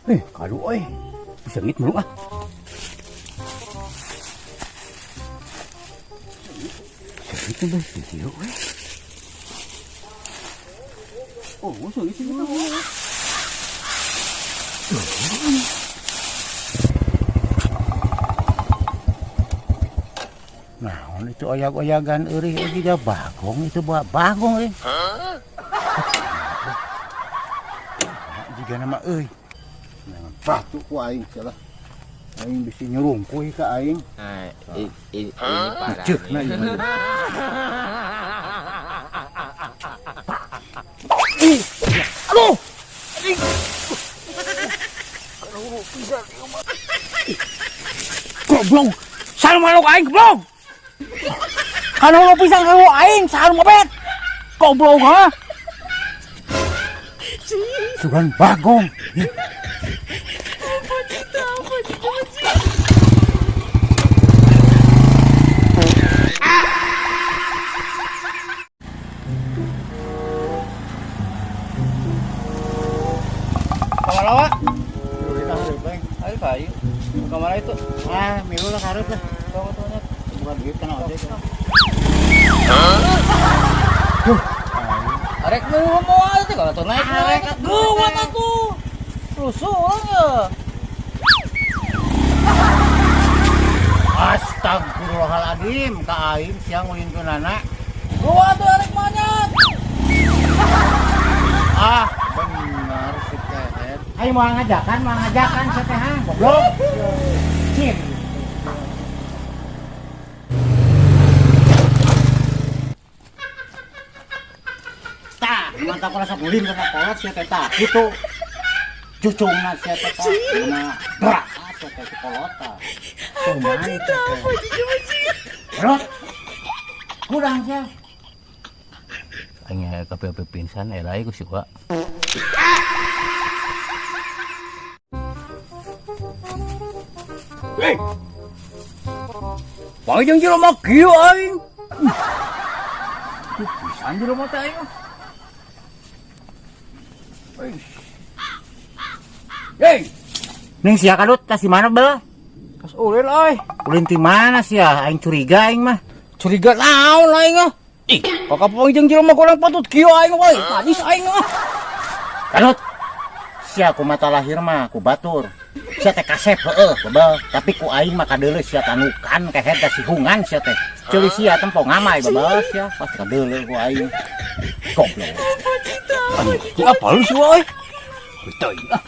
Kadu euy. Sengit mulu ah. Sengit na ba? Sengit euy. Oh, sengit sengit ah. Naon itu oyag-oyagan eurih jiga bagong itu buat bagong euy. Jiga nama euy. Batu ku aing salah. Aing bisi nyurungkuy ka aing. Nah, ini parah Ceuk nih. na ieu. Aduh. Goblok. Saha manuk aing goblok. Kan hulu pisan ka aing saha nu mabet. Goblok ha. Sugan bagong. Kamar lawa. Ayo kayu. Kamar itu. Ah, milu lah karep lah. Tunggu tunggu. Bukan duit kana ojek. Arek nu mau aja teh kalau tuh naik naik. Geuwan atuh. Rusuh orang ya. Astagfirullahaladzim, ka aing siang ulinkeunana. Geuwan tuh arek manyat. Ah, bener si kehet. Ayo mau ngajakan si teh ha, goblok. Cing. Tah, mantap rasa ulin kana kolot si teh tah. Kitu. Cucungna si teh tah. Mana berak si teh si kolot tah. Kumaha teh teh. Rot. Kurang sia. Aing kape-kape pingsan elai ku si Wa. Hei. Pangjeng jelema kieu aing. Pisan jelema teh aing. Hei. Ning sia kadut tas di mana bel? Kas ulin euy. Ulin di mana sia? Aing curiga aing mah. Curiga naon aing ah? Ih, kakak pangjeng jelema goreng patut kieu aing euy. Sadis aing ah. Kadut. Sia ku mata lahir mah ku batur. Sia teh kasep heueuh bebel, tapi ku aing mah kadeuleu sia tanukan kehed da sihungan sia teh. Ceuli sia tempo ngamai bebel sia pasti kadeuleu ku aing. Goblok. Aduh, apa lu sih euy? Teuing ah.